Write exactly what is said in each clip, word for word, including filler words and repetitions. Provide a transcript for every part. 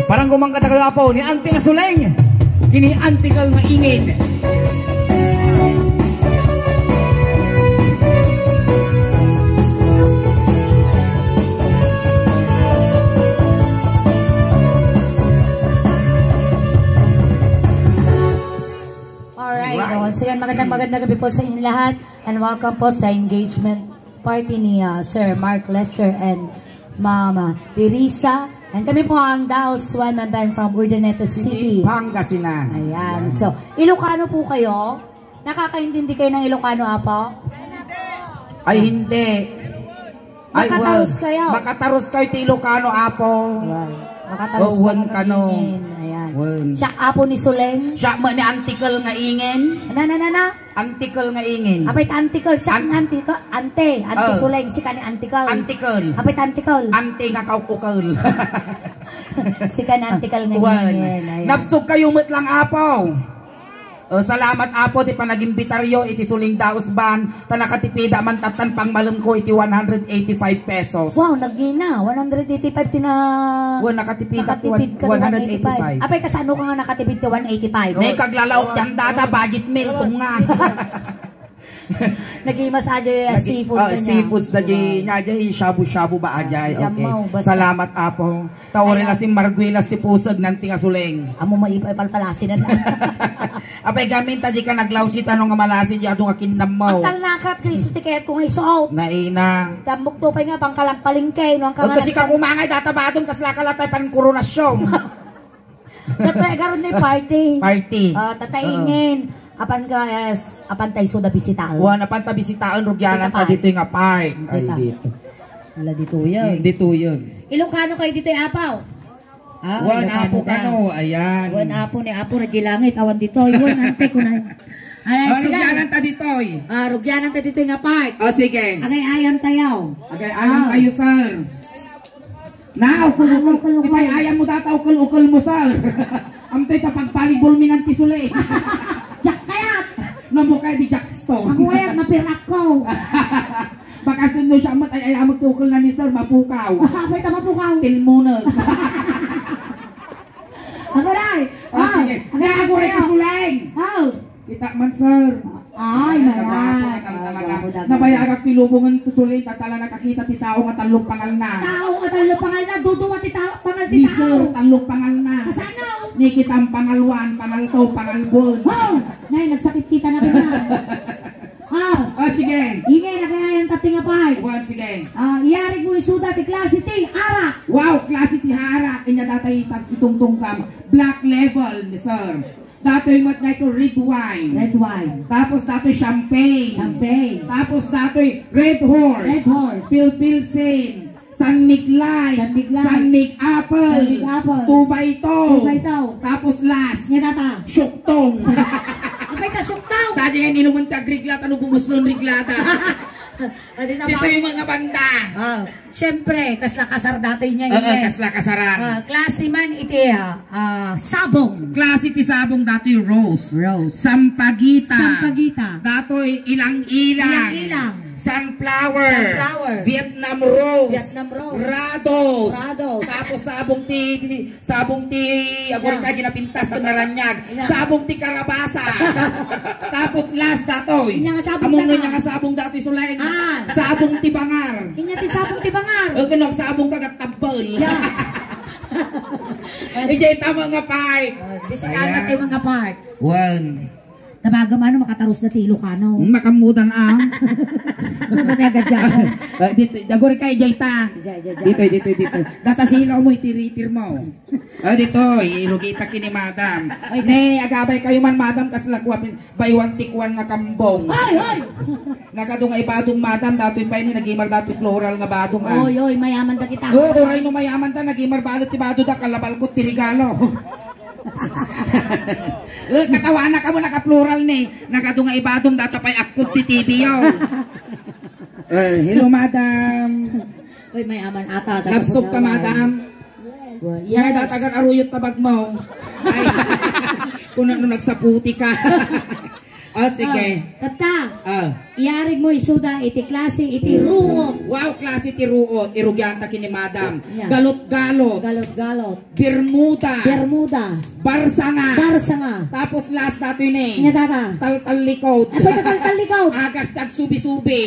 Parang gumang katagalapaw ni Auntie nga Suleng, kini Auntie Kel nga Ingin. Alright. Alright. Once again, magandang magandang gabi po sa inyo lahat and welcome po sa engagement party ni ah, Sir Mark Lester and Mama Teresa. And kami po ang Daos One Man Band from Urdaneta City. Pangasinan. Ayan. So, Ilocano po kayo? Nakakaintindi kayo ng Ilocano, Apo? Ay, hindi. Ay, Makatarus wen. Kayo. Makatarus kayo ti Ilocano, Apo. Wow. Makatarus Oh, wen kayo kano. Ingin. Ayan. Wen. Siya Apo ni Suleng. Siya mo ni Auntie Kel nga Ingin. Na, na, na, na. Auntie Kel nga Ingin. Apay ta Auntie Kel. Siya An- ang Auntie Kel. Ante. Ante Oh. Suleng. Sika ni Auntie Kel. Auntie Kel. Apay ta Auntie Kel. Auntie nga kaukukel. Sika ni Auntie Kel nga Wen. Ingin. Ayan. Nabsog kayo met lang, Apo. Oh, salamat, Apo, ti panagimbitaryo iti Suleng Daos Band, ta nakatipida man tattan pangmalemko iti one hundred eighty-five pesos. Wow, nagina. One hundred eighty-five tina... Wen, nakatipid ako Nakatipid ka one hundred eighty-five. Apay, kasano ka nga nakatipid ka one eighty-five? Nay kaglalawag yan dada, budget meal, tunga. Naging massage yung Nagi- seafood ah, ka niya. Seafoods da di, Wow. nya di, shabu-shabu ba, ajay. Jam Okay. mo, basta. Salamat, Apo. Tauri Ayan. La sin Marguilas ti puseg nan ti nga Suleng. Amo maipalpalasi na lang. Apay gamin ta di ka naglawsi tano nga malasi di adu nga kinnam mo. Ang talnakat ko iso ti kayat ko nga iso. Naina. Tambok to pa nga pangkalampalingke, no? Ang Kasi kamanagsan- ka kumangay data badong kasla ka latay pan koronasyon. Tatay, karon ni party. Party. Ah, tataingen. Apan ka, yes, apan tayo so da bisitaen. Wa na panta bisitaen rugyanan ta Kita pa. Ditoy nga park. Ay, Kita. Dito. Wala dito yan. Hmm, dito yun. Ilocano kayo dito, Apaw? Ah, Wan Ilocano Apo ka. Kano, ayan. Wan Apo ni Apo, Radji Langit, awan dito. Wan, ante ko na. Ayan, Ah, sige. Rugyanan ta ditoy. Ah, rugyanan ta dito nga park. O, sige. Agay ayam tayo. Agay ayam Ah. Tayo, sir. Na, ukul-ukul. Ukul-ukul. Itay ayam mo data, ukul-ukul mo, sir. Amtoy ta pagpalibol mi nan ti Suleng. Jack kayat! Namukay di Jackstone. Ako kayat, mapirak ko. Baka no siya mat ay ayam ti ukul na ni sir, mapukaw. Abay, tama po ka. Tilmunag. Ako na eh. Ah, sige. Agay Ako rin tayo. Kasuleng. Oh. Kita man, sir. Ay, Nagwapo marat. ka talaga. Gwapo daw. Nabayagak ti lubongan to Suleng, tatala nakakita ti tao nga tallo pangal na. Tao nga tallo pangal na, duduwa ti tao, pangal ti Ni tao. sir, tallo pangal na. Kasano? Ni kitang pangal one, pangal two, pangal one. Oh! Nay, nagsakit kita na kanya. Ah, Ah, sige. Ingay na kaya yung tating apay. One, sige. Ah, iyarig mo isuda ti klase ti arak. Wow, klase ti arak. Inya datay itag-, itungtungkam. Black Label, ni sir. Datoy mat na ito red wine. Red wine. Tapos datoy champagne. Champagne. Tapos datoy Red Horse. Red Horse. Pilpilsin. San Mig Light. San Mig Light. San Mig Apple. San Mig Apple. Two by two. Two by two. Tapos last. Nya tata. Syuktong. Apay ta syuktong. Dati nga inuman ti agrigla, ano bumuslon riglada. Adi na Dito ba? Yung mga banda. Ah, syempre, kasla kasar datoy niya. Oo, Ingay. Kasla kasaran. Ah, klase man iti ah, ah, sabong. Klase ti sabong datoy rose. Rose. Sampagita. Sampagita. Datoy ilang-ilang. Ilang-ilang. Sunflower. Sunflower. Vietnam rose. Vietnam rose. Rados. Rados. Tapos sabong ti, ti- sabong ti agor Ina. Ka ginapintas ko narannyag. Ina. Sabong ti karabasa. Tapos last datoy. Inya nga sabong Among data. Inya nga sabong datoy Suleng. Ah. Sabong ti bangar. Inya ti sabong ti bangar. O, kano sabong ka gat tabbal. Yeah. Ijay tama nga pay. Ah, di si Kano tayo mga part. One. Tabaga man, makatarus na ti Ilocano. Makamudan ah. So, dati agad dyan. Ah, dito, dagor ka, ijay ta. Ijay, ijay, ijay. Dito, dito, dito. Data sila mo, itiritir mo. Ah, dito, irugi ta kini madam. Ay, Ne, agabay kayo man madam, kas lakuapin, buy one take one nga kambong. Ay, ay! Nakadunga ibadong madam, datoy pa ini, nagimar datoy floral nga badong ah. Oy, oy, mayaman da kita. Oo, oray no mayaman ta, nagimar balot ti bado da, kalabal ko ti regalo. Eh, katawana ka mo, naka-plural ni. Nagadu nga ibadom, data pa'y akkod ti T V yo. Eh, hello, madam. Uy, may aman ata. Nabsog ka, madam. Well, Yes. yes. Datagan aruyot tabag mo. Ay, kung ano nagsaputi ka. Ah, sige. Ah, tatta. Ah. Iyarig mo isuda iti klase iti ruot. Wow, klase ti ruot. Irugianta ken ni Madam. Yeah. Galot-galot. Galot-galot. Bermuda. Bermuda. Barsanga. Barsanga. Tapos last datoy ni. Nya, tatta. Taltallikod. Apay ta taltallikod? Agas ti agsubi-subi.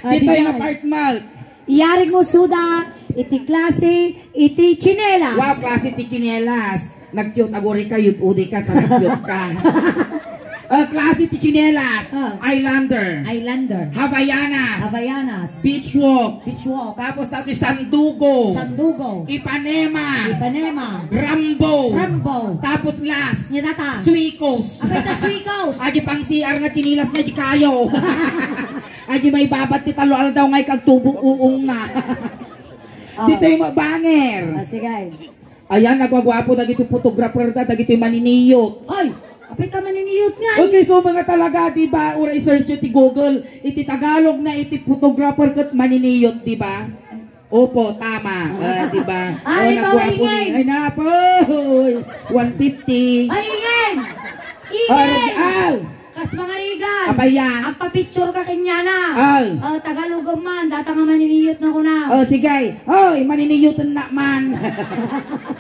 Ah, ditoy nga part, Mark. Iyarig mo suda iti klase iti tsinelas. Wow, klase ti tsinelas. Nag-cute, aguri ka, yut-udi ka, ta nag-cute ka. Ah, klase ti tsinelas. Ah. Islander. Islander. Havaianas. Havaianas. Beach walk. Beach walk. Tapos datoy Sandugo. Sandugo. Ipanema. Ipanema. Rambo. Rambo. Tapos last. Nya, tatta. Suikos. Apay ta suikos? Adi pang C R nga tsinelas na di kayo. Adi maibabat ti tallo aldaw nga ikagtubo uong na. Oh. Ditoy mabanger. Ah, sige. Ayan, nagwagwapo dagiti photographer da, dagiti maniniyot. Ay, apay ta maniniyot nga. Okay, so mga talaga, di ba? Ura, i-search nyo ti Google. Iti Tagalog na iti photographer ket maniniyot, di ba? Opo, tama. Ah, di ba? Ay, oh, nagwapo ni. Ay, napoy. One fifty. Ay, ingen! Ingen! Ay! Kas mangarigan. Apay ya? Agpapicture ka kenyana. Ay. Ah, Tagalog man, data nga maniniyot na kuna. Oh, sige. Hoy, maniniyot na man.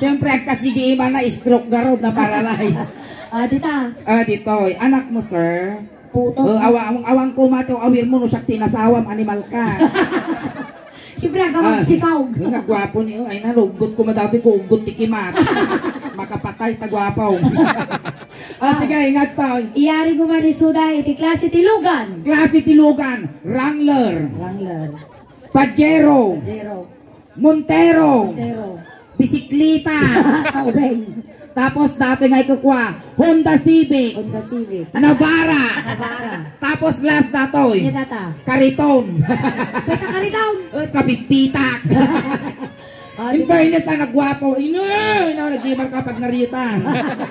Siyempre, agkasigi imana, stroke garod na paralyze. Ah, dita. Ah, ditoy. Anak mo, sir? Puto. Oh, awa, awang, awang ko, mati, awir mo, no, siya tinasawam, animal ka. Siyempre, aga magsikaw. Ah, nagwapo ni, oh, ay, nalugot ko madati ko, ugot ti kimat. Makapatay, tagwapo. Ah, sige, ingat pa. Iyari ko man isuda, iti klase ti lugan. Klase ti lugan, Wrangler. Wrangler. Pajero. Pajero. Montero. Montero. Bisikleta. Ubeng. Tapos datoy nga ikukua, Honda Civic. Honda Civic. Navara. Navara. Tapos last datoy. Nya data. Kariton. Beta kariton. Eh, kapipitak. Ah, in fairness, ah, nagwapo. Ino, ino, nagimar ka pag naritan.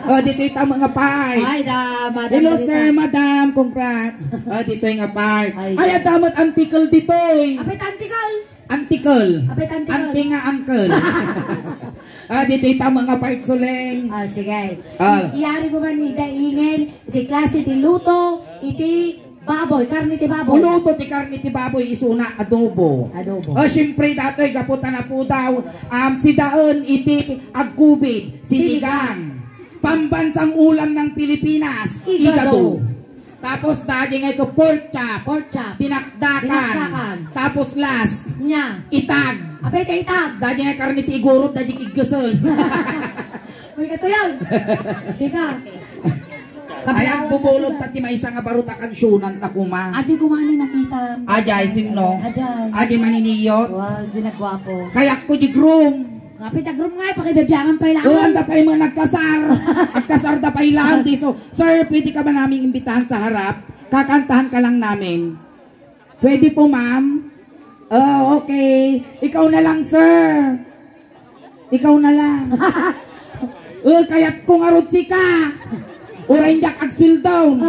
Oh, ditoy tama nga part. Ay, da, madam. Hello, sir, madam. Congrats. Oh, ditoy nga part. Ay, ay, adda met antikal ditoy. Apay ta antikal? Antikal. Apay ta antikal? Anti nga uncle. Ah, ditoy tama nga part, Suleng. Ah, sige. Ah. Iyari ko man ida ingen, iti klase ti luto, iti baboy, karne ti baboy. Uluto ti karne ti baboy, isuna, adobo. Adobo. Ah, siyempre, datoy, gapu ta napudaw, um, sidaen iti agkubid, sinigang. Sinigang. Pambansang ulam ng Pilipinas, igado. Igado. Tapos, daging ito, pork chop. Pork chop. Dinakdakan. Dinakdakan. Tapos, last. Nya. Itag. Apay ta itag? Daging ay karne ti igurot, daging iggasen. Uy, kato yan. Di ka. Ay, ang bubulot pati maysa nga baro ta kansyunan ta kuma. Adi ko nga ni nakita. Ajay, sinno? Ajay. Adi maniniyot? Wow, di nagwapo. Kayak ko di groom. Apay ta groom nga, pakibibiangan pa ilangan. Oh, anda pa yung mga nagkasar. Nagkasar da pa ilangan, di so, sir, pwede ka ba naming imbitahan sa harap? Kakantahan ka lang namin. Pwede po, ma'am? Oh, okay. Ikaw na lang, sir. Ikaw na lang. Eh, kayat ko nga rod sika. Uray diak agsil down.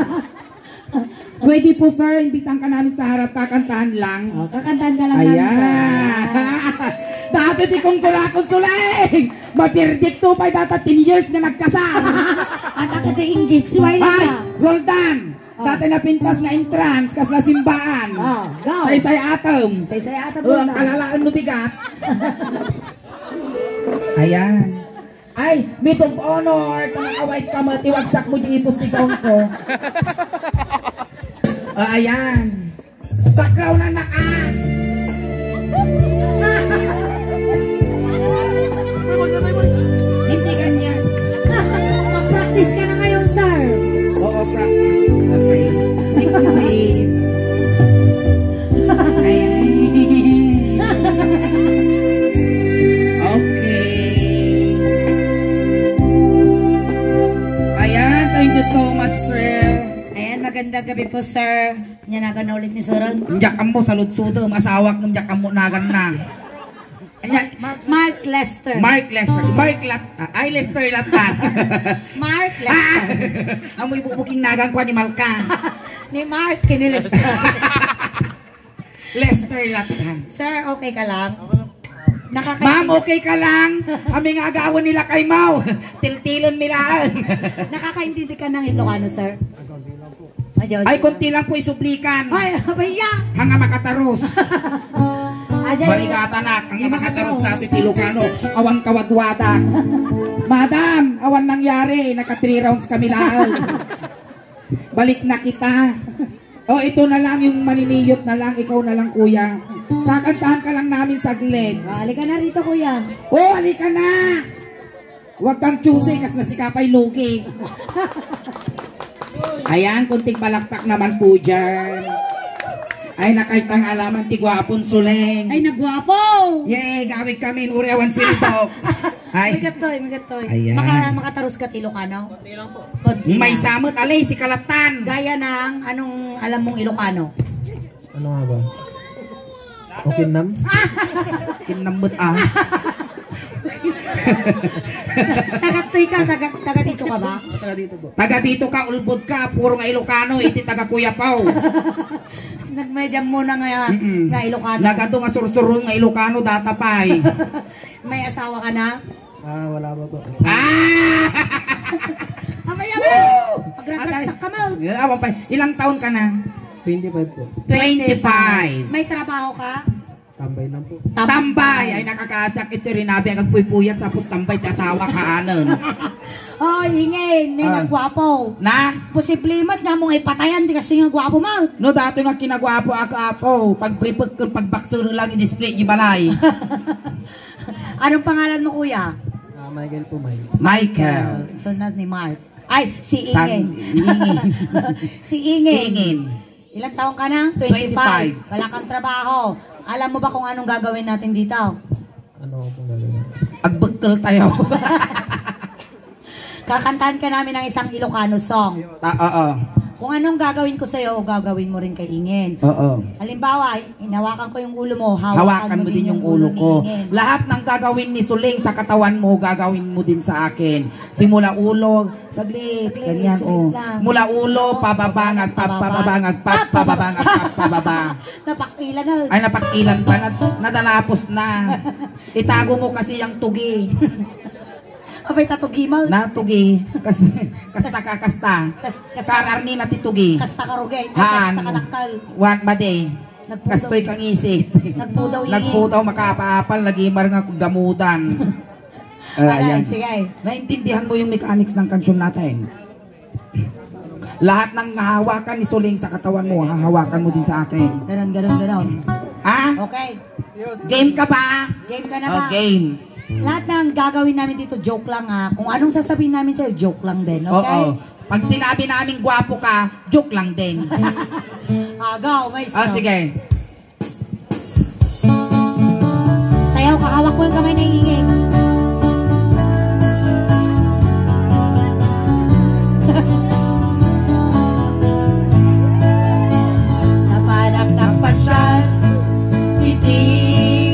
Pwede po, sir. Imbitahan ka namin sa harap. Kakantahan lang. Oh, kakantahan ka lang namin, sir. Ayan. Dati ti kong kurakon, Suleng. Mapirdik to pa data ten years nga nagkasal. At ang kati engage, why lang? Ay, Roldan. Oh. Dati napintas nga entrance, kasla simbaan. Oh, go. Saysay atem. Saysay atem. Oh, ang kalalaan no bigat. Ayan. Ay, maid of honor, kung nakawait ka mo, tiwagsak mo di ipos ti gown ko. Oh, ayan. Background na naka. Hindi kanya. Mag-practice ka na ngayon, sir. Oo, practice. Okay. Thank you, babe. Ayan. Okay. Ayan, thank you so much, sir. Ayan, magandang gabi po, sir. Nya nagan na ulit ni Suron. Diyak ammo, saludsudem, asawak ngem diyak ammo nagan na. Anya, Mark Lester. Mark Lester. Mark Lat-, ah, ay, Lester Latan. Mark Lester. Ah! Amoy bubuking nagan ko, animal ka. Ni Mark, kini Lester. Lester Latan. Sir, okay ka lang? Nakaka- Ma'am, okay ka lang? Kami nga agawan nila kay Mau. Tiltilon mi laeng. Nakakaintindi ka ng Ilocano, sir? Ay, konti lang po isublikan. Ay, abaya. Hanga makatarus. Ajay. Barigatanak, hanga makatarus sa ti Ilocano. Awan kawagwadak. Madam, awan nangyari. Naka three rounds kami lahat. Balik na kita. O, ito na lang yung maniniyot na lang. Ikaw na lang, kuya. Kakantahan ka lang namin saglit. Ah, halika na rito, kuya. O, halika na. Huwag kang choosy, kas na si Kapay Lugi. Ayan, kunting palakpak naman po dyan. Ay, nakaitang alaman, ti gwapon suling. Ay, nagwapo! Yay, gawid kami, uri awan sweldo. Ay. Magatoy, magatoy. Ayan. Maka-, makatarus ka ti Ilocano? Konti lang po. Konti lang. May samot, alay, si Kalatan. Gaya ng anong alam mong Ilocano? Ano nga ba? Okinnam? Kinnam met, ah. Taga toy ka, taga, taga dito ka ba? Taga dito po. Taga dito ka, ulbod ka, puro nga Ilocano, iti taga Kuyapaw. Nagmediam mo na nga, Mm-mm. nga Ilocano. Nagado nga sursuron nga Ilocano, data pay. May asawa ka na? Ah, wala pa po. Ah! Amay, amay! Woo! Pagragsak ka, Mau. Wala pa. Ilang taon ka na? Twenty-five po. Twenty-five. May trabaho ka? Tambay lang po. Tambay. Tambay. Ay, nakakasak ito rin, abi, ang agpuypuyat, tapos tambay, ti asawa ka, anen. Oh, ingin, ni Ah. nagwapo. Na? Posible mat nga mong ipatayan, di kasi nga gwapo, Mau. No, dati nga kinagwapo, ako, apo. Pag-prepare, pag-boxer lang, i-display, di balay. Anong pangalan mo, kuya? Ah, Michael po, Mike. Michael. Sunod ni Mark. Ay, si San-, Ingin. Ingin. Si Ingin. Ingin. Ilang taon ka na? Twenty-five. Twenty-five. Wala kang trabaho. Alam mo ba kung anong gagawin natin dito? Ano po gagawin? Agbekkel tayo. Kakantahan ka namin ng isang Ilocano song. Ta-, oo. Kung anong gagawin ko sa'yo, gagawin mo rin kay Ingin. Oo. Halimbawa, hinawakan ko yung ulo mo, hawakan Hawakan mo mo din din yung yung ulo ulo ni ko. Ingin. Lahat ng gagawin ni Suling sa katawan mo, gagawin mo din sa akin. Simula ulo, saglit, Saglit, ganyan, saglit oh. lang. Mula ulo, Ulo, pababa, pababa, ngagpap-, pababa, pababa, ngagpap-, pababa. Napakilan na. Ay, napakilan pa, nad-, nadalapos na. Itago mo kasi yung tugi. Abay, tatugi mo. Natugi. Kas-, kasta ka, kasta. Kas-, kasta. Kararni na ti tugi. Kasta ka rugi. Ay, Han. Kasta ka daktal. Wan, madi. Nagpudaw. Kastoy kang isip. Nagpudaw, Ingin. Nagpudaw, makapaapal, nagimar nga gamudan. Ah, Aray, ayan. Sige. Naintindihan mo yung mechanics ng kansion natin? Lahat ng hahawakan ni Suling sa katawan mo, hahawakan mo din sa akin. Ganon, ganon, ganon. Ha? Okay. Game ka ba? Game ka na Oh, ba? game. Lahat ng gagawin namin dito, joke lang, ha. Kung anong sasabihin namin sa'yo, joke lang din, okay? Oo. Pag sinabi namin gwapo ka, joke lang din. Agaw, may Oh, stop. sige. Sayaw ka, hawak mo yung kamay na Ingin. Napanak nagpasyal iti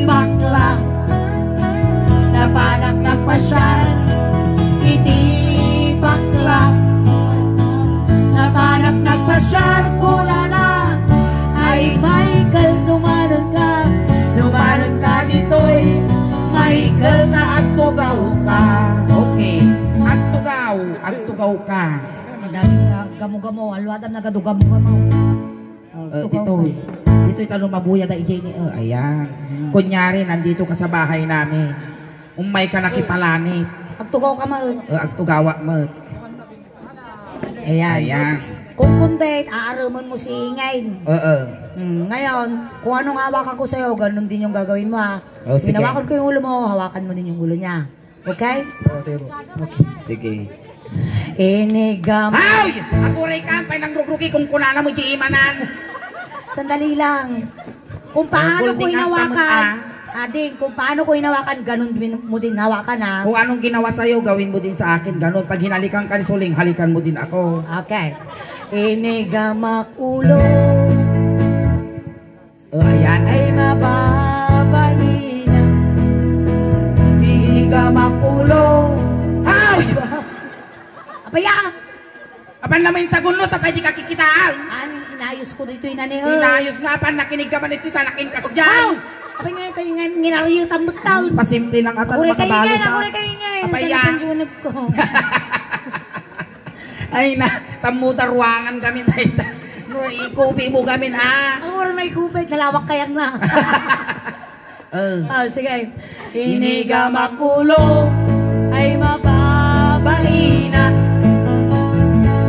bakla. Napanak nagpasyal iti bakla. Napanak nagpasyal kunana, ay Michael, dumanon ka, dumanon ka ditoy. Michael, nga agtugaw ka. Okay. Agtugaw, agtugaw ka. Madaming, ah, gamo-gamo. Alwadam nagado gamo-gamo. Oh, Eh, tugaw ito. ka. Ito, ito, ano, mabuya da, ijay ni, oh, ayan. Hmm. Kunyari, nandito ka sa bahay namin. Umay ka nakipalanit. Agtugaw ka, Mal. Eh, agtugawa, Mal. Ayan. Ayan. Kung kundi, aaruman mo si Ingay. Oo. Hmm, ngayon, kung anong hawakan ko sa'yo, ganun din yung gagawin mo, ha. Oh, sige. Hinawakan ko yung ulo mo, hawakan mo din yung ulo niya. Okay? Oo, sige po. Okay. Sige. Inigam. Ay! Aguray ka, pay nang rugrugi kung kunana mo di imanan. Sandali lang. Kung paano Ang ko holding hands hinawakan, naman, ah. Ading, kung paano ko hinawakan, ganun din mo din hawakan, ha? Kung anong ginawa sa'yo, gawin mo din sa akin. Ganun, pag hinalikan ka ni Suling, halikan mo din ako. Okay. Inigamak ulo. Oh, ayan. Ay, mababalinan. Inigamak ulo. Ay! Apaya! Apan naman sa gunlo, tapay di kakikitaan. An, inayos ko dito, inani, oh. Inayos nga, apan nakinig ka man ito, sa nakin kas dyan. Wow! Apay nga, kayo nga, nginariyo tambak taon. Pasimple lang ata, Agure kayo makabalos, nga, ah. agure kayo nga. Apay Sa ya. napansunod ko. Ay na, tammo ta ruangan kami, tay, ta. No, ikupi mo kami, ah. Ang oras may kupit, nalawak kayang na. Eh. Oh, sige. Iniga makulo ay mababaina.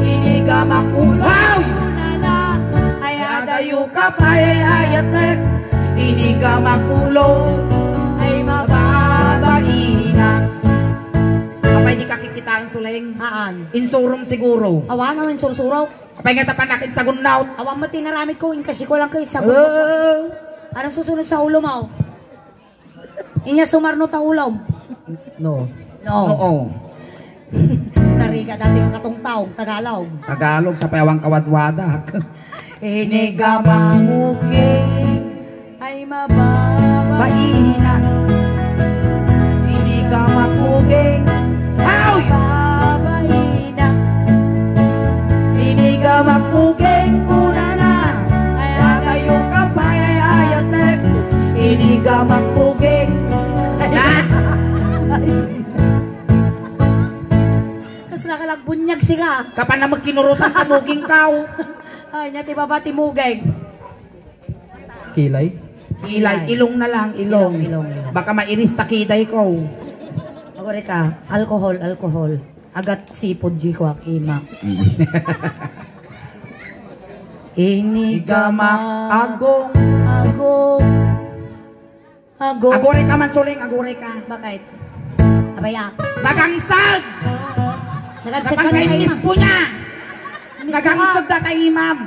Iniga makulo Wow! Nana ay adayo ka pa ay ayatek. Iniga makulo ay mababaina. Apay di ka kikitaan, Suleng? Haan. Insurom siguro. Awan, ano insursuro? Apay nga tapan akin sagunnaw. Awan mo tinaramid ko, inkasi ko lang kay sagunnaw. Oh. Anong susunod sa ulo mo? Inya sumarno ta ulo. No. No. Oo. Nariga dati nga katungtaw, Tagalog. Tagalog, sa payawan kawadwadak. Iniga manguging ay mababaina. Iniga manguging ay mababaina. Iniga manguging kunana. Ay agayo ka pa ay ayatek. Iniga manguging. Kas nakalag bunyag sika. Kapan na magkinurusan ka muging kaw. Ay, nya ti baba ti muging. Kilay? Kilay, ilong na lang, ilong. Ilong, ilong, ilong. Baka mairis ta kiday ko. Agore ka, alcohol, alcohol. Agat sipod di ko akima. Iniga maagong. Agong. Agong. Agore ka man, Suling, agore ka. Bakit? Abaya. Nagangsag! Nagangsag ka na, Imam. Mispo niya! Mispo ka. Nagangsag data, Imam.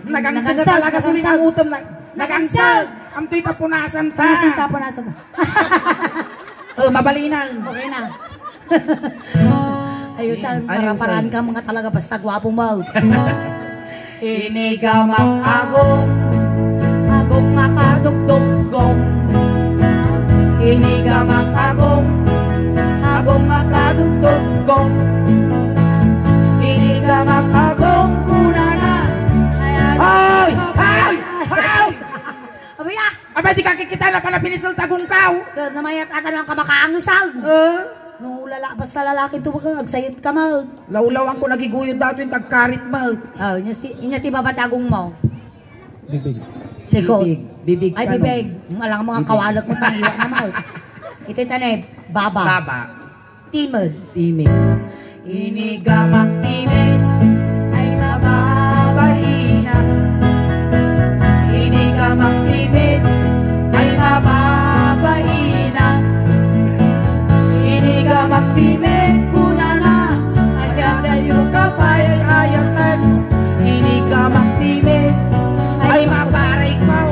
Nagangsag talaga, Suling, ang utom na. Nagangsag! Amtoy tapunasan ta. Punasan ta, punasan ta. Oh, mabalinan. Okay na. Ayusan, ayusan. Para-paraan ka, mga talaga, basta gwapo mo. Iniga mangagong, agong makadugdugong. Iniga mangagong, agong makadugdugong. Iniga mangagong, kunana. Ay, ay, ay! Abaya! Abay, di ka kikita na pala pinisil tagungkaw. Ka, namayat ata lang ka makaangisag. Eh? No, lala-, basta lalaki to, baka agsayot ka, mag. Lawlawan ko nagiguyod dato yung tagkarit, mag. Oh, inya si, inya ti baba tagong mo. Bibig. Likod. Bibig. Bibig. Ay, ka, no? Bibig. Alang mga bibig. Kawalak mo, tangiwa na, mag. Iti tanay, baba. Baba. Timed. Timed. Iniga mangtimed ay mababaina. Iniga mangtimed ay mababaina. Iniga mangtimed kunana, ay adayo ka pay ay ayatek. Iniga mangtimed ay mabaray ko.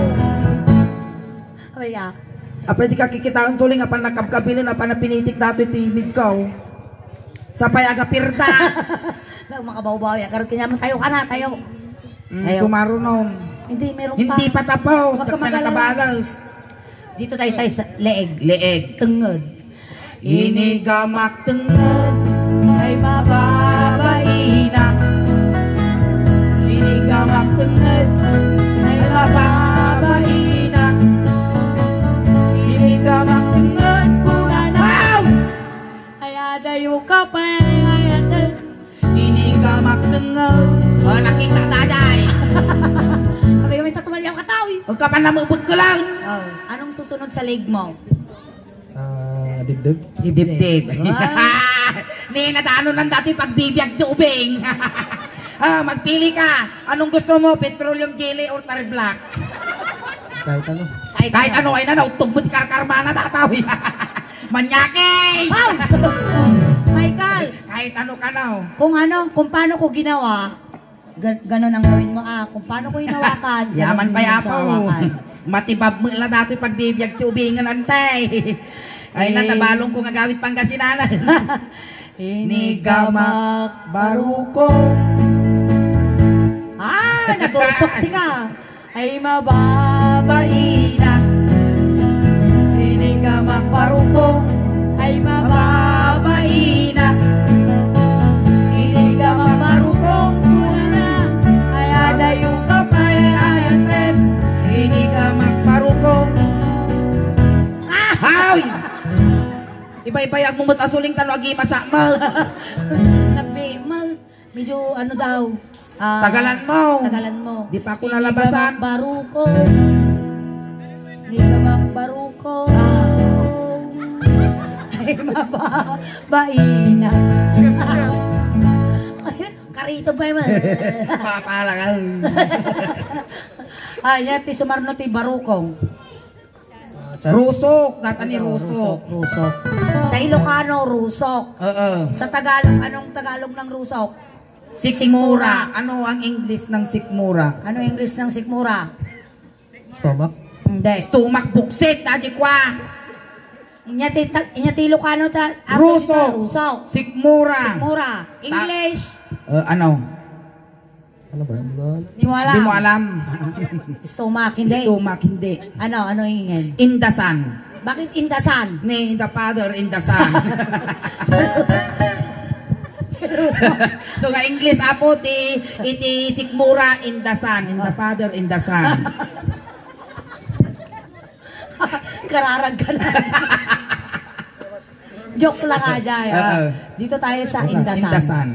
Abaya. Apay di ka kikitaen, Suling, apan nakabkabilen, apan napinitik datoy ti imig ko. Sapay agapirda. Nagmakabawbaw ya, karon kinyaman tayo ka na, tayo. Mm, tayo. Sumarunom. Hindi, meron pa. Hindi pa tapos. Huwag ka magalala. Nakabalas. Dito tayo sa isa, leeg. Leeg. Tenged. Inigamak tenged ay mababaina. Inigamak tenged ay mababaina. Inigamak tenged kunana. Ay adayo ka pay ay atek. Inigamak tenged. Oh, nakita ta, day. Abay, kami tatumalyaw ka, taw, eh. Huwag ka pa namubog ko lang. Oh, anong susunod sa leg mo? Ah, dibdib. Dibdib. Wow. Ni, nadaanon lang dati pagbibiag ti ubing. Ah, magpili ka. Anong gusto mo? Petroleum jelly or Tari Black? Kahit ano. Kahit ano. Kahit ano, ay na, nautog mo ti karkarmana, tataw. Manyakis! Wow! Michael! Kahit ano ka na, oh. Kung ano, kung paano ko ginawa, Ga-, ganon ang gawin mo, ah. Kung paano ko hinawakan, ganon. Yaman pay, yung apo. Hawakan. Matibab mo la datoy pagbibiag ti ubingen, antay. Ay, eh. Natabalong ko nga gawit Pangasinan. Inigamak barukong. Ah, nagurusok sika. Ay mababaina. Inigamak barukong ay mababaina. Inigamak barukong kunana ay adayo ka pay ay atek. Inigamak barukong. Ah! Ay! Ibaybayag mo met a suling tano agi masakmat. Nagbi-, mal- Medyo ano daw, ah, tagalan mo. Tagalan mo. Di pa ako nalabasan. Inigamak baruko. Inigamak baruko. Ay, mababaina. Karito pa man. Papalakan. Ah, yan, ti sumarno ti baruko. Rusok, data ni rusok. Rusok, rusok. Sa Ilocano, rusok. Oo. Sa Tagalog, anong Tagalog ng rusok? Sikmura. Ano ang English ng sikmura? Ano English ng sikmura? Stomach? Hindi. Stomach, buksit, adi kwa. Inya ti, ta-, inya ti Ilocano ta, ah, rusok. Rusok. Sikmura. Sikmura. Ta- English? Eh, ano? Ano ba? Hindi ko alam. Di mo alam. Di mo alam. Stomach, hindi. Stomach, hindi. Ano, ano ingen? Indasan. Bakit indasan? Ni in the father, indasan. So, nga English, apo, ti, iti sikmura, indasan. In the father, indasan. Kararag ka na. Joke lang nga dyan, ah. Oo. Dito tayo sa indasan. Indasan.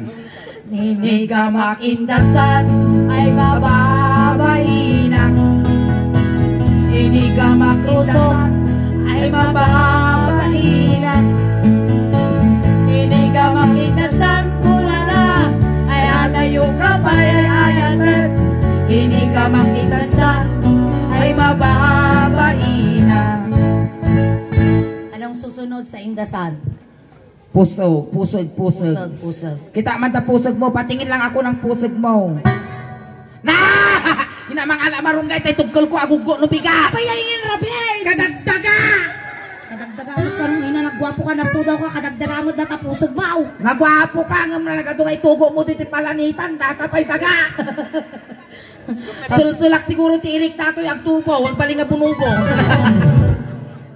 Inigamak indasan ay mababaina. Inigamak indasan ay mababaina. Inigamak indasan kunana ay adayo ka pay ay ayatek. Inigamak indasan ay mababaina. Anong susunod sa indasan? Pusog, pusog, pusog. Pusog, pusog. Kita man ta pusog mo, patingin lang ako ng pusog mo. Na! Inamang ala marunggay tay tugkol ko, aguggo no biga. Apay, ay, ngin, Rabi! Kadagdaga! Kadagdaga, ano, parang ina, nagwapo ka, napudaw ka, kadagdaga mo, data pusog mo. Nagwapo ka, ngem na nagadu nga itugo mo, diti palanitan, data pay daga. Sulsulak siguro ti irik datoy, agtubo, agbaling nga bunubo.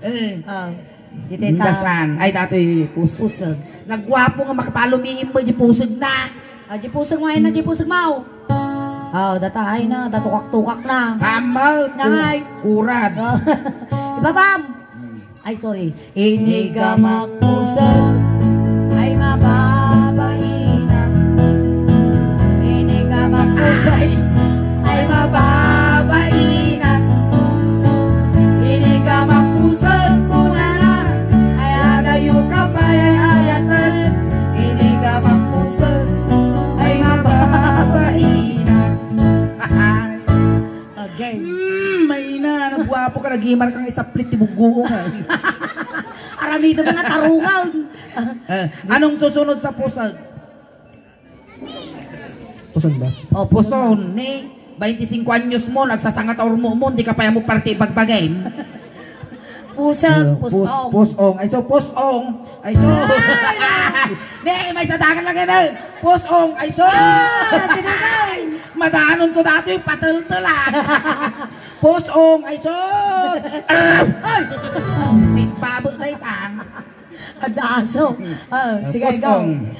Eh. Ah. Ditoy ta- Indasan. Ay, datoy pus-, puseg. Nagwapo nga makapalumiim mo, di puseg na. Ah, di puseg mo, ay na, di puseg mo. Ah, data, ay na, datukak-tukak na. Pamot. Nangay. Kurad. Ah. Ibabam. Hmm. Ay, sorry. Inigamak puseg ay mababaina. Inigamak puseg ay mababaina. Inigamak puseg kunana ay adayo ka pay ay ayaten. Inigamak puseg ay mababaina. Again. Hmm, mayna, nagwapo ka, nagimar kang isaplit ti bugguong, ah. Aramidem nga tarungan. Eh, anong susunod sa pusag? Puson ba? Oh, puson. Puson, ni bainti singko anyos mo, nagsasanga ta urmo mo, di ka pa mo parte bagbagem. Pusag, eh, pus-, pusong. Pusong. Ay, so, pusong. Ay, so. Ay, ay. Ne, may sadakan lang yan, eh. Pusong. Ay, so. Ah, sige, Kay. Madanon ko dati yung patel-tel, ah. Pusong. Ay, so. Ay. Sigbabo na itang. Adaso. Ah, sige, go. Pusong.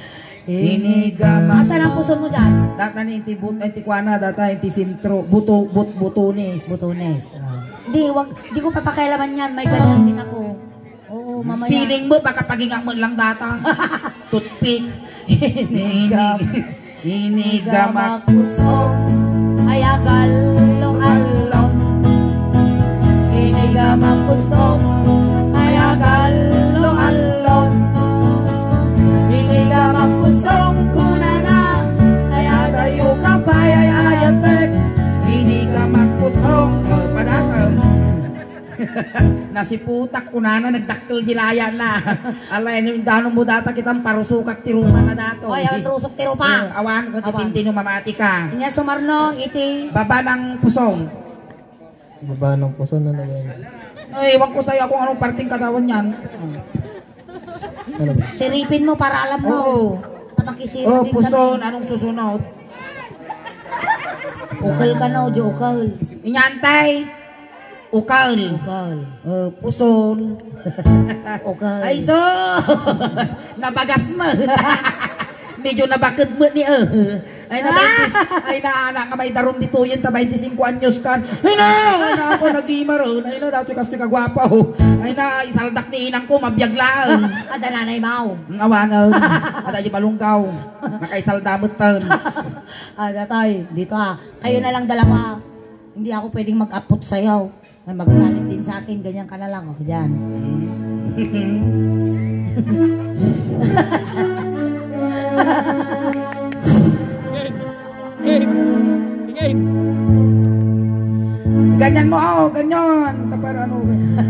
Inigamak. Asan ang puson mo dyan? Data ni inti but-, ay, ti kuana, data inti sentro. Buto-, but-, butunis. Butunis. Ah. Di, wag, di ko papakialaman yan. May ganyan din ako. Oo, mamaya. Feeling mo, baka paginga mo lang data. Toothpick. Inigam. Inigamak pusong ay agallo-allo. Inigamak pusong ay agallo-allo. Inigamak pusong kunana ay adayo ka pay ay ayatek. Inigamak pusong, oh, padasem. Nasiputak, kunana, nagdakkel di layana. Alay, no, indano mo data kitang parusukak ti rupa na dato. Oy, awan rusok ti rupa. Eh, awan ko ti Awan. Pindi no mamati ka. Inya sumarno iti baba ng pusong. Baba ng puson, ano ba yun? Ay, iwan ko sa'yo kung anong parting katawan yan. Ano ba? Siripin mo para alam mo. Oo. Tapakisirip Oh, din puson, kami. Anong susunod? Ukal ka na, di ukal. Inyantay. Ukal. Ukal. Eh, puson. Ukal. Ay, so! Nabagas mo. Medyo nabaked met ni, eh. Ay na, ay na, anak nga maidarum ditoyen ta twenty-cinco anyos kan. Ay na, ay na, ako nagimaren. Ay na, datoy kastoy kaguapo. Ay na, isaldak ni inang ko, mabiag laeng. Ada nanay maw. Awanen. Ada di balunggaw. Nakaisalda met ten. Ada tay, dito ah. Kayo na lang dalawa. Hindi ako pwedeng mag-apot sa'yo. Ay, magalit din sa akin, ganyan ka na lang, oh, dyan. Ganyan mo, oh, ganyan. Tapar ano, ganyan.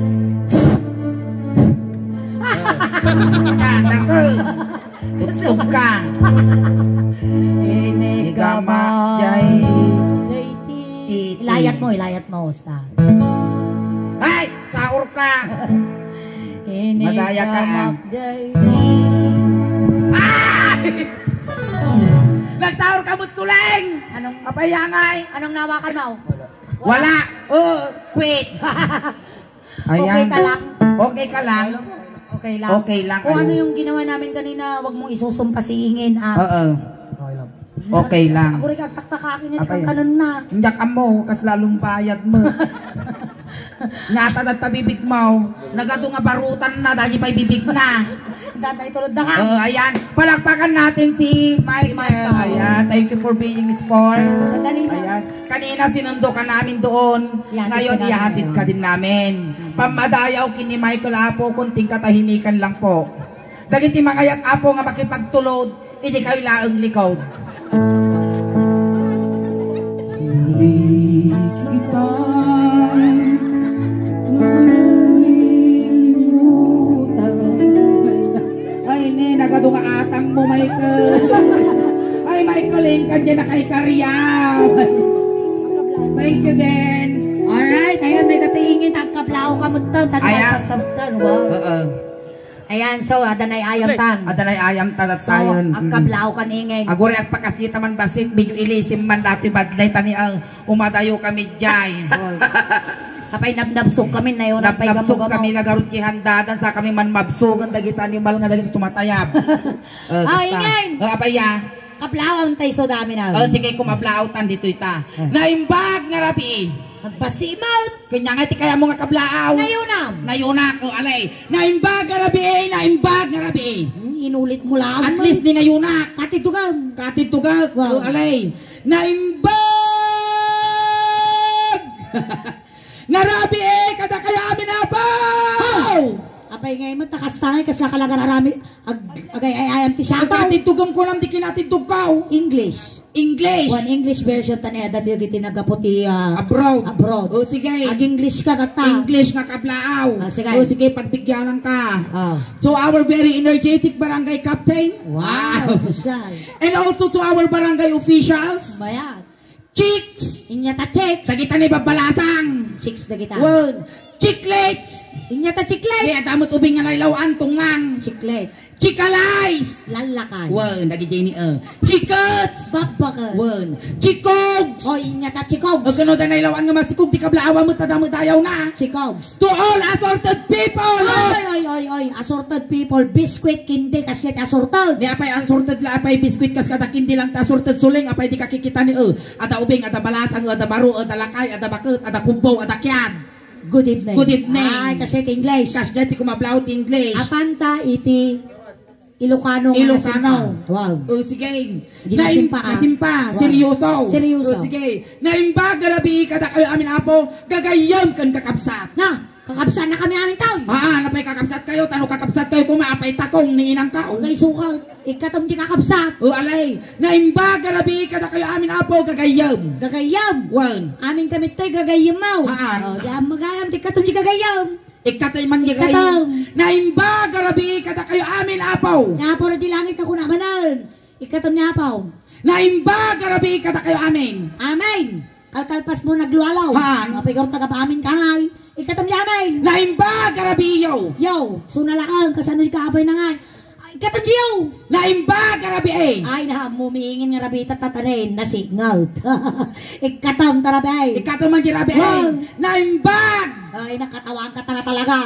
Yan, that's all. Tugtog ka. Inigama, Jay. J T. Ilayat mo, ilayat mo, usta. Ay! Saor ka! Madaya ka, ah. Inigama, Jay. Ay! Nagsaor ka, Mutsuleng! Anong, apay yangay? Anong nawakan mo? Wala. Oh, quit. Ayan. Okay ka lang? Okay ka lang? Okay lang. Okay lang, kung ano yung ginawa namin kanina, wag mong isusumpa si Ingin, ah. Oo. Okay lang. Ako rin agtaktaka akin, hindi kang kanon na. Hindi ka mo, kas lalong bayad mo. Ngata na tabibig mo. Nagado nga barutan na, dahil pa'y bibig na. Tatay, tulod na ka. Oo, ayan. Palakpakan natin si Michael. Michael. Ayan, thank you for being sports. Sandali lang. Ayan. Kanina sinundo ka namin doon. Ihatid ka namin. Ngayon, ihatid ka din namin. Mm. Pamadayaw ken ni Michael, Apo, kunting katahimikan lang po. Dagiti mangayat, Apo, nga makipagtulod, idi kayo laeng likod. Hindi kita malilimutan. Ay, ne, nagadu nga atang mo, Michael. Ay, Michael, ingkan dyan na kay Kariam. Thank you din. Alright, ayan, may katiingin, tagkablao ka mo tan, tan. Ayan. Basta mo tan, wow. Oo. Ayan, so, adanay ayam tan. Adanay ayam tan at so, tayon. Agkablao ka ni Ingay. Aguri agpakasita man basit, medyo ilisim man dati badlay tani ang Umadayo kami jay. Oy. Sapay nabnabsog kami, nayon, apay nabnabsog gamo-gamo. Kami, nagarut ti handadan, sa kami man mabsogan dagiti animal nga dagiti tumatayab. Eh, ah, basta. Ingen! Eh, apay ya? Kablaawan tayo so dami na. Eh, sige, kumablaaw tan ditoy ta. Eh. Naimbag nga rabii. Agbasimot! Kanya nga ti kaya mo nga kablaaw. Nayunam. Nayunak, o alay. Naimbag nga rabii, naimbag nga rabii. Hmm, inulit mo lang. At least, ni nayunak. Katidugam. Katidugam, wow. O alay. Naimbag nga rabii kadakayo amin, Apo! Apay ngay met, ta kasta ngay, kasla ka la nga arami, ag-, agay-ayam ti siabaw. Agkatidtugom ko lang di kinatidtog ko. English. English. One English version ta ni, adda dagiti naggapu ti, ah, abroad. Abroad. O, sige. Ag-English ka, tatta. English nga kablaaw. Ah, sige. O, sige, pagbigyanan ka. Ah. To our very energetic barangay captain. Wow, sosyal. And also to our barangay officials. Mayat. Chicks! Inyata chicks! Dagita ni babalasang! Chicks dagita. Wen! Chicklets! Inyata chicklets! Kaya damot ubing nga laylawan, tungang! Chicklets. Chikalays! Lallakay. Wen, dagi Jenny, eh. Chikets! Babbakes. Wen. Chikogs! O, inyata chikogs! O, kano da nailawan nga masikog, di kablaawa mo, tadamo dayaw na. Chikogs. To all assorted people! Oy, oy, oy, oy, assorted people, biscuit, candy, kasya ti assorted. Ni apay assorted la, apay biscuit, kas kada candy lang ta assorted, suling, apay di kakikita ni, eh, ada ubing, ada balasang, ada baro, ada lakay, ada baket, ada kubo, ada kiyan. Good evening. Good evening. Ay, kasya ti English. Kasya ti kumablaaw ti English. Apanta iti Ilocano nga Ilocano. Nasimpa. Wow. O, sige. Di naim-, nasimpa, ah. Nasimpa. Wow. Seryoso. Seryoso. O, sige. Naimbag nga rabii kadakayo amin, Apo, gagayyem ken kakabsat. Na, kakabsat na kami amin taon. Ah, napay kakabsat kayo, tano kakabsat kayo, kuma apay takong ni inang ka. Okay, sukat. Ikatom ti kakabsat. O, alay. Naimbag nga rabii kadakayo amin, Apo, gagayyem. Gagayyem. Wen. Amin kami toy gagayyem mo. Ah. O, di am magayam, ti ikatom ti gagayyem. Ikkatay man di Ikkatam. Naimbag a rabii kadakayo amin, Apo. Ni Apo na di langit nga kuna manen. Ikkatam ni Apo. Naimbag a rabii kadakayo amin. Amen. Kalkalpas mo naglualaw. Haan. Mapigor taga pa amin kanay. Ikkatam ni amen. Naimbag a rabii yo. Yo, sunalakan, kasano di ka apay na ngay? Ay, Ikkatom diyo! Naimbag a rabii! Ay, naammo, miingin nga rabii ta tatanen, nasingot. Ikkatom ta rabii! Ikkatom man di rabii! Wow! Naimbag! Ay, nakatawaan ka ta nga talaga.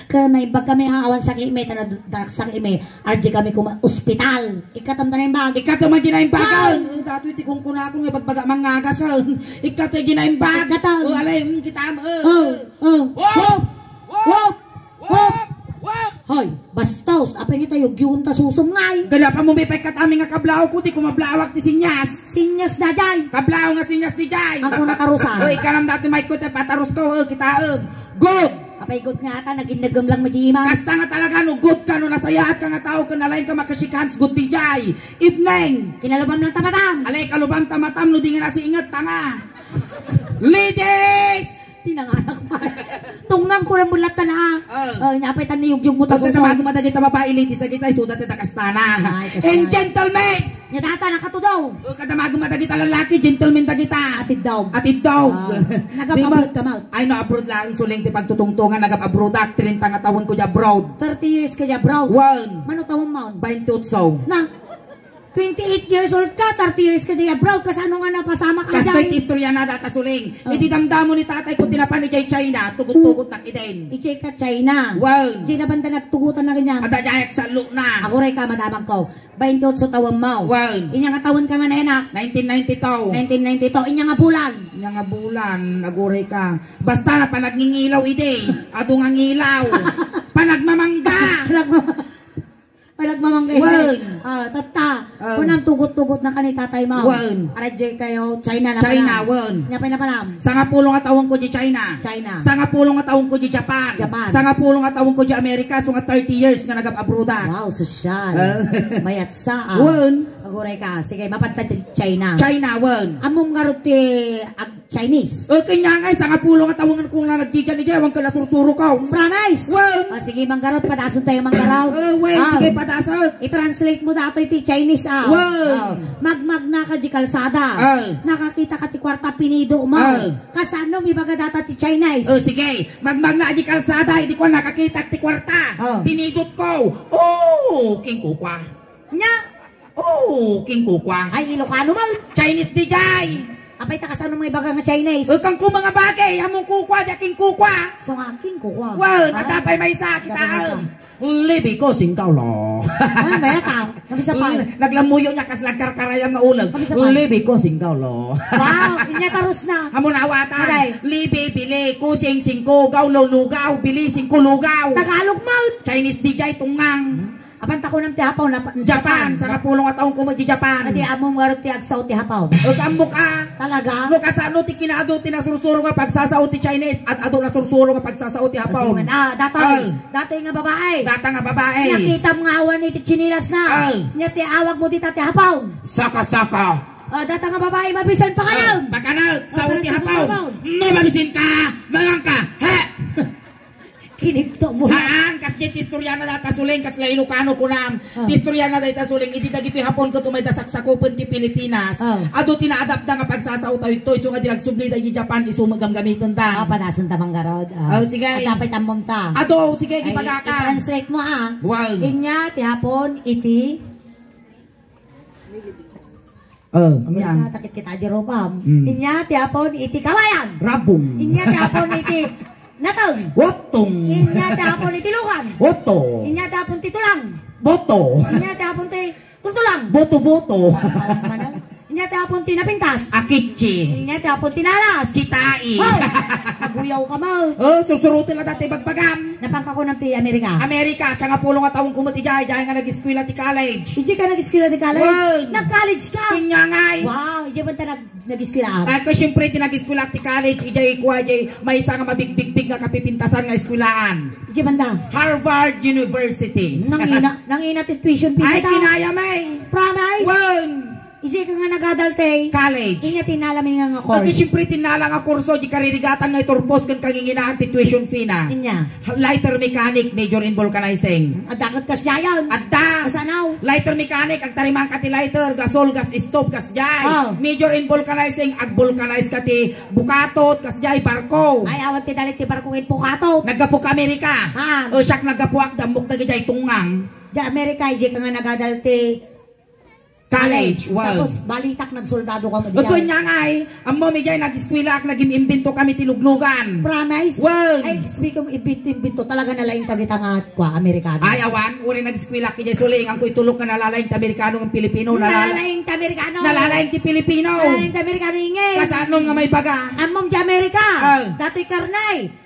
Kaya naimbag kami, ha, awan sakit mi, tana, da-, sakit mi, arji kami kuma ospital. Ikkatom ta naimbag! Ikkatom man di naimbag! Wow! Eh, datoy ti kunkunako nga ibagbaga mangagas, eh. Ikkatom di naimbag! Ikkatom! Oh, alay, mm, kita, eh. Oh, oh, oh, oh, oh. Wap! Wap! Hoy, bastos, apay nga tayo, giyunta susum ngay. Gada pa mo may pagkatami nga kablaw ko, di ko mablawag ti sinyas. Sinyas da jay. Kablaw nga sinyas di jay. Ako natarusan. Uy, kanam dati may ko, te, patarus ko, eh, kita, eh. Good! Apay good nga ata, naging nagam lang majiman. Kasta nga talaga, no, good ka, no, nasayaat ka nga tao, ka nalain ka makashake hands, good di jay. Evening! Kinalubam lang tamatam. Alay, kalubam tamatam, no, di nga nasiingat, tanga. Ladies! Tinanganak pa. Tungnang ko lang bulat na, ha? Oh. Oh, inya apay tan niyugyug mo ta Huwag ka suso. Tamago madagit a babae, ladies, dagita, isuda ti dakastana. Ay, kasyan. And gentlemen! Nya data, nakatudaw. Huwag ka tamago madagit a lalaki, gentlemen dagita. Atid daw. Atid daw. Ah, nagapabroad ka, Maut? Ay, no, abroad lang, suling ti pagtutungtungan, nagap-abroad ak, trenta nga taon ko di abroad. Thirty years ka di abroad? Wan. Mano taon, Maut? Bainti otso. Na? Twenty-eight years old ka, thirty years ka di abroad, kasano nga napasamak ka Kastoy dyan? Ti istorya na data suling. Oh. Iti damdamo ni tatay ko, tinapan ni jay China, tugot-tugot nak iden. Ijay ka China. Wow. Ijay na banda nagtugutan na kanya. Ada jay sa luk na. Aguray ka, madamag ko. Bainti otso tawen mo. Wow. Inya nga tawen ka nga nayanak? Nineteen ninety-two. Nineteen ninety-two. Inya nga bulan? Inya nga bulan, aguray ka. Basta na panagningilaw ide. Adu nga ngilaw. Panagmamangga. Panagmamangga. Panagmamangga. Wen. Ah, tatta. Ah. Kunam tugot-tugot na ka ni tatay mo. Wen. Aradjay kayo, China na China, pala. Wen. Nya pay na pala. Sangapulo nga taon ko di China. China. Sangapulo nga taon ko di Japan. Japan. Sangapulo nga taon ko di Amerika, so nga thirty years nga nagab-abroad ak. Wow, sosyal. Ah. Mayat sa, ah. Wen. Aguray ka. Sige, mapadta di China. China, wen. Amom nga rod ti ag- Chinese. O, kanya nga, sangapulo nga tawengan ko nga naggigan ni Jay, awan ka nasursuro ka. Promise? Wow. O, sige, manggarot, padason tayo, manggarot. O, well, ah, sige, padason. I-translate mo datoy ti Chinese, ah. Wow. O, magmagna ka di kalsada. Ah. Nakakita ka ti kwarta, pinido mo. Ah. Kasano, mibaga data ti Chinese? O, sige, magmagna di kalsada, idi ko nakakita ti kwarta. Ah. Pinidot ko. Oh, king kukwa. Nya? Oo, king kukwa. Ay, Ilocano man. Chinese di jay. Apay, ta kasano mo ibaga nga Chinese? E, kang kuma nga bagay, among kukwa, di king kukwa. So nga, king kukwa. Well, ah, natapay may isa, kita. Libi ko, singkaw lo. Ay, may ata. Mabisa pa. Naglamuyo niya, kas nagkarkarayam nga ulag. Mabisa pa. Libi ko, singkaw lo. Wow, inya tarus na. Amo na awatan. Okay. Libi, bili, kusing, singko, gawlo, lugaw, bili, singko, lugaw. Tagalog mo. Chinese di jay, tungang. Apan ta kunam ti hapaw na pa-, Japan, Japan. Sangapulo nga taon ko mo di Japan. Adi amom nga rod ti agsao ti hapaw. O, tambok, ah. Talaga? No, kasano ti kinaadu ti nasursuro nga pagsasao ti Chinese, at adu nasursuro nga pagsasao ti hapaw. Kasi man, ah, datoy, ah, datoy nga babae. Data nga babae. Nakitam nga awan iti chinilas na. Ah. Nya ti awag mo dita ti hapaw. Saka-saka. Ah, data nga babae, mabisan pa kayo. Ah, pakanaw, sao ti hapaw. Mabisin ka, mangang ka. He! Kinigto mo. Haan, kas diay ti istorya na data suling, kas la Ilocano kunam. Ah. Ti istorya na dayta suling, idi dagitoy Hapon ket umayda saksakupen ti Pilipinas. Ah. Adu ti naadapda nga pagsasao tayo ito, isu nga di nagsubli da iti Japan, isu met gamgamitenda. Ah, padasen ta manggarod. Ah. Oh, sige. At apay tammom ta. Adu, sige, ay, ipagaka. I-translate mo, ah. Wow. Inya ti Hapon iti Oh, inya. Takit kita, Jeroboam. Mm. Inya ti Hapon iti kawayan. Rabong. Inya ti Hapon iti nateng. Wotong. Inya ti Hapon iti lugan. Woto. Inya ti Hapon ti tulang. Boto. Inya ti Hapon ti tultulang. Boto-boto. Inya ti Hapon ti napintas. Akichi. Inya ti Hapon ti nalas. Chitai. Hoy! Naguyaw ka mo. Oh, susurutin la dati bagbagam. Napangkakunam ti Amerika. Amerika, sangapulo nga taon ko met ijay, ijay nga nag-eskwela ti college. Ijay ka nag-eskwela ti college? Wen. Nag-college ka? Wen nga ngay. Wow, ijay banta nag-, nag-eskwela? Ah, ko, siyempre, ti nag-eskwela ti college, ijay kua, ijay maysa nga mabigbigbig nga kapipintasan nga eskwelaan. Ijay banta? Harvard University. Nangina, nangina ti tuition fee ta. Ay, kinaya, may. Promise? Wen. Ijay ka nga nagadal ti college. Inya ti nala mi nga, nga course. Ket siyempre, ti nala nga kurso, di karirigatan nga iturpos ken kanginginaan ti tuition fee na. Inya. Lighter mechanic, major in vulcanizing. Adda ket kasdiayan. Adda. Kasano? Lighter mechanic, agtariman ka ti lighter, gasol, gas stove, kasdiay. Oh. Major in vulcanizing, ag-vulcanize ka ti bukatot, kasdiay, barko. Ay, awan ti dalit ti barko ket bukatot. Naggapu ka Amerika. Haan. O, siak naggapuak, dammok dagijay tungang. Diay Amerika, diay ka nga nagadal ti college, wow. Tapos, balitak nagsoldado ka mo diay. Ito nga ngay, ammo mi diay nag-eskwela ak, nagim-imbento kami ti luglugan. Promise? Wow. Ay, speaking of imbento-imbento, talaga nalaing ta dita nga, kwa, Amerikano. Ay, awan, uray nag-eskwela ak diay, suling, ang kuy tulok nga nalalaing ti Amerikano, ang Pilipino, nalala-, nalalaing ti Amerikano. Nalalaing ti Pilipino. Nalalaing ti Amerikano, ingay. Kasano nga may baga? Ammom diay Amerika. Ah. Datoy karnay.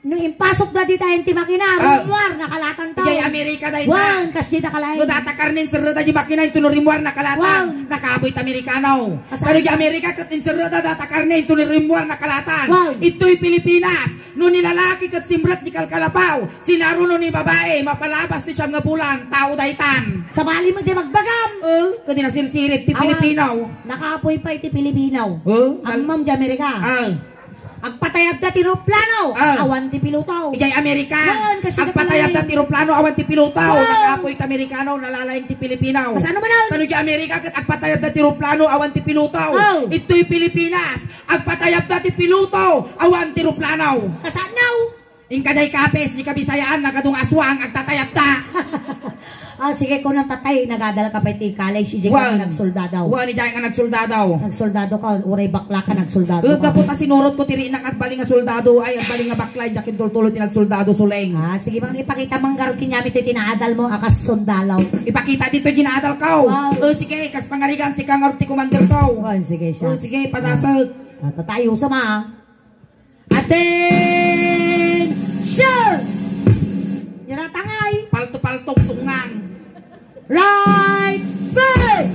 No impasok da dita ti makina, ah, rummuar, nakalatan taw. Diay Amerika dayta. Wan, kas dita kalain. No data karne, inserrada diay makina, intono rummuar, nakalatan. Wan. Nakapoy ti Amerikano. Asa? Pero diay Amerika, ket inserrada data karne, intono rummuar, nakalatan. Wan. Itoy Pilipinas, no ni lalaki ket simrek diay kalkalapaw, sinaruno ni babae, mapalabas ti siam nga bulan, tao daytan. Sabali met diay magbagam. Oh, kadi nasirsirip ti Pilipino. Nakapoy pay ti Pilipino. Oh, nal- Ammom diay Amerika. Ah. Agpatayabda ti eroplano, ah, awan ti piloto. Idiay Amerika, wan, kasi agpatayabda ti eroplano, awan ti piloto. Wan. Nakapoy ti Amerikano, nalalaing ti Pilipino. Kasano manen? Tano idiay Amerika, ket agpatayabda ti eroplano, awan ti piloto. Oh. Itoy Pilipinas, agpatayabda ti piloto, awan ti eroplano. Kasano? Inka diay kapes, di Kabisayaan, nagadu nga aswang, agtatayabda. Ah, sige, kunam tatay, nagadal ka pay ti college, idiay ka nga nagsoldado. Wan, idiay nga nagsoldado. Nagsoldado ka, uray bakla ka, nagsoldado ka. Gapu ta sinurot ko ti rinak, agbalin nga soldado, ay, agbalin nga bakla, idiay kintultulo ti nagsoldado, suleng. Ah, sige, bang ipakita man garud kaniami ti tinaadal mo, a kas sundalo. Ipakita ditoy tinaadal ko. Wow. O, sige, kas pangarigan, sika ngarud ti commander ko. Oh, sige, siak. O, sige, padasek. Ah, tatayo sa ma. Attention! Nia tangay. Palto-paltok tungang. Right face!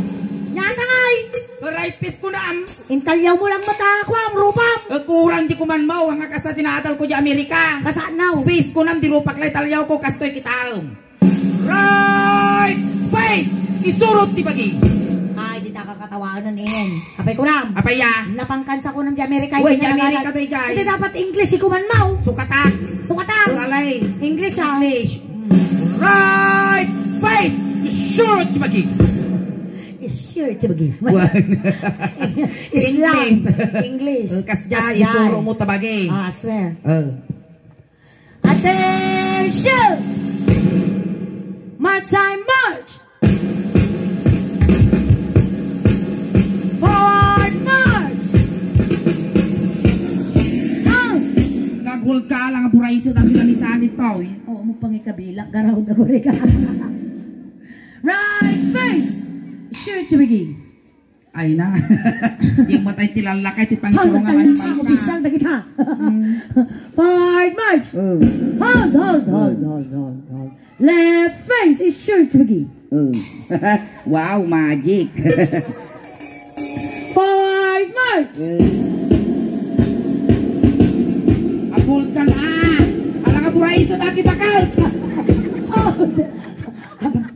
Nia tangay. Right face kunam. Intalyaw mo lang mata, kuam, rupam. E, kurang di kuman mo, nga kasta tinaadal ko di Amerika. Kasano? Face kunam, di rupak la italyaw ko, kastoy kitaem. Right face! Isurot ti bagi. Ay, dita kakatawaan, nen. Apay kunam. Apay ya? Napangkansa kunam di Amerika. Wen, di Amerika tayo, guys. Iti dapat English, ikuman mo. Sukatak. Sukatak. Alay. English, ah. English. Right face! Isurot ti bagi. Isurot ti bagi. Wen. Islam. English. English. E, kasjay, isurot mo ta bagi. Ah, I swear. E. Attention! March time, march! Forward march! Ah! Kagul ka lang, buray sa dami na ni Sanit pa, oy. Oo, mo pangikabila, garaw na guri ka. Right face! Shoot, Twiggy. Ay na. Yung matay ti lalakay, ti pangturong. Hala, ang animal ka. Opisyal na kita. Mm. Forward march. Mm. Hold, hold, hold, hold, hold, hold. Left face is sure to be. Mm. Wow, magic. Forward march. Mm. Abul ka na. Ala nga buray sa dati bakal. Oh.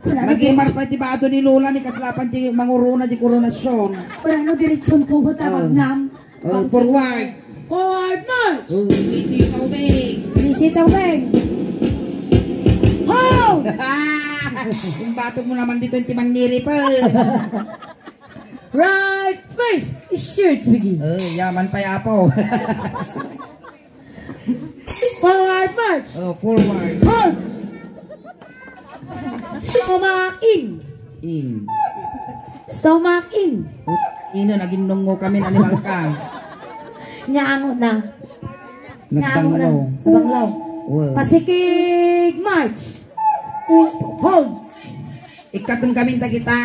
Nagimar pa ti bado ni Lola ni kaslapan ti manguruna ti koronasyon. Urano direksyon ko, oh, tabag nam. Oh, forward. Forward march! Oh, easy tubig. Easy tubig. Ho! Yung batog mo naman dito, yung timan niri pa. Right face is sure to be. Oh, yaman pa yapo. Forward march! Oh, forward. Hold! Stomach in! In. Stomach in! Ino, naginnungo kami, animal ka. Nyaango na. Nyaango na. Nagbanglo. Nabanglo. Wow. Pasikig march! Hold! Ikkaton kami dagita.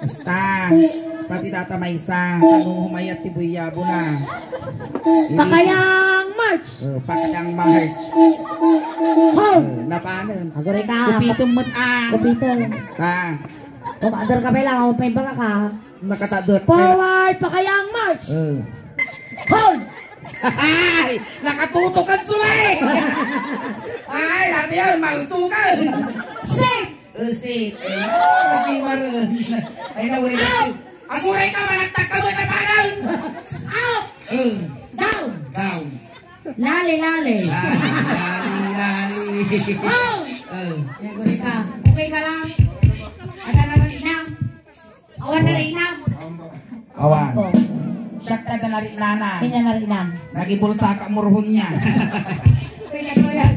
Basta, pati data maysa, ano humayat ti buyabo na. Pakayang march! Oh, pakayang march. Ho! Oh, napanen. Agore ka. Kupitom met, ah. Kupitom. Basta. Kumadar ka pa lang, ako pa yung baka ka. Nakatadot. Forward, pakayang march! Oh. Hold! Ay! Nakatutok ang sulay! Ay, dati yan, malsukan! Sit! Usit. Ay, maroon. Ay, nauray ka. Out! Aguray ka, malagtag ka mo, napanan! Out! Eh. Down! Down. Lali, lali. Lali, lali, lali. Out! Eh. Aguray ka. Okay ka lang? Ada na rin na. Awan na rin na. Awan. Siya ka na rin, nana. Kanya na rin na. Nagibulsa ka, murhon niya. Okay na to yan.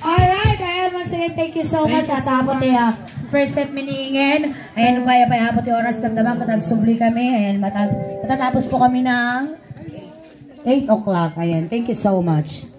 Alright, ayan, mas Thank you so much. At apo ti, ah, first set mi ni Ingen. Ayan, kaya pa apo ti oras, damdama ko, nagsubli kami. Ayan, mata-, matatapos po kami ng eight o'clock. Ayan, thank you so much.